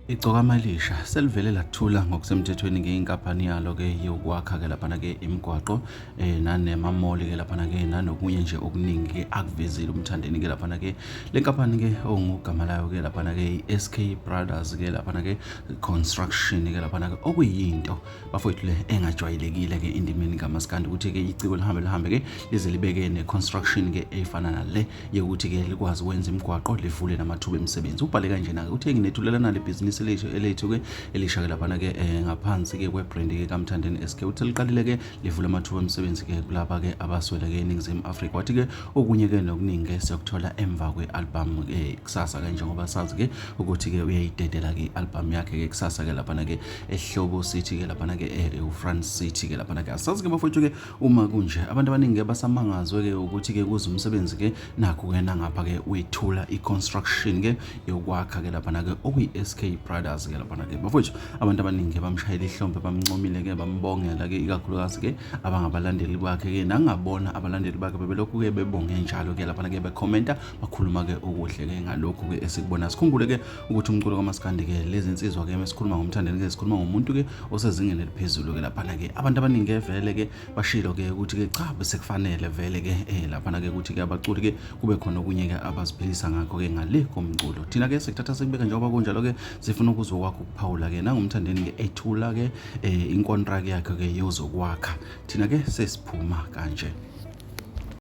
Igcokama elisha selivele lathula ngokusemthethweni ke inkampani yalo ke yokwakha ke laphana ke imigwaqo nanemamoli ke laphana ke nanokunye nje okuningi ke akuvezile uMthandeni ke laphana ke. Le nkampani ke ongugama layo ke laphana ke i-SK Brothers ke laphana ke Construction ke laphana ke, okuyinto bafowethu le engajwayelekile ke endimeni kamaskandi ukuthi ke iciko lihambe lihambe ke lize libeke ne-construction ke efana nale yokuthi ke likwazi ukwenza imigwaqo, livule namathuba emisebenzi. Ubhale kanjena-ke, uthe nginethulela nale bhizinisi lethu elethu ke elisha ke laphana ke ngaphansi ke kwe-brand ke kaMthandeni SK. Uthe liqalile ke livule amathuba emisebenzi ke kulaba ke abaswele ke eNingizimu Afrika. Wathi ke okunye ke nokuningi ke siyokuthola emva kwe-album ke kusasa ke, njengoba sazi ke ukuthi ke uyayidedela ke i-album yakhe ke kusasa ke laphana ke eHlobo City ke laphana ke eFrance City ke laphana ke. Asazi ke bafowethu ke uma kunje, abantu abaningi ke basamangazwe ke ukuthi ke kuze umsebenzi ke nakho ke nangapha ke wethula i-construction ke yokwakha ke laphana ke okuyi-SK Brothers ke laphana ke. Bafowethu, abantu abaningi ke bamshayela ihlombe, bamncomile ke, bambongela ke, ikakhulukazi ke abangabalandeli bakhe ke, nangabona abalandeli bakhe bebelokhu ke bebonge njalo ke laphana ke, bekhomenta, bakhuluma ke okuhle ke ngalokhu ke esikubona. Sikhumbule ke ukuthi umculo kamaskandi ke, lezi nsizwa ke, mesikhuluma ngoMthandeni ke, sikhuluma ngomuntu ke osezingeni eliphezulu ke laphana ke. Abantu abaningi ke vele ke bashilo ke ukuthi ke cha, bese kufanele vele ke laphana ke ukuthi ke abaculi ke kube khona okunye ke abaziphilisa ngakho ke ngale komculo. Thina ke sikuthatha sikubeka njengoba kunjalo ke, sifuna ukuzwa kwakho ukuphawula ke nangoMthandeni ke ethula ke inkontraki yakhe ke yozokwakha. Thina ke sesiphuma kanje.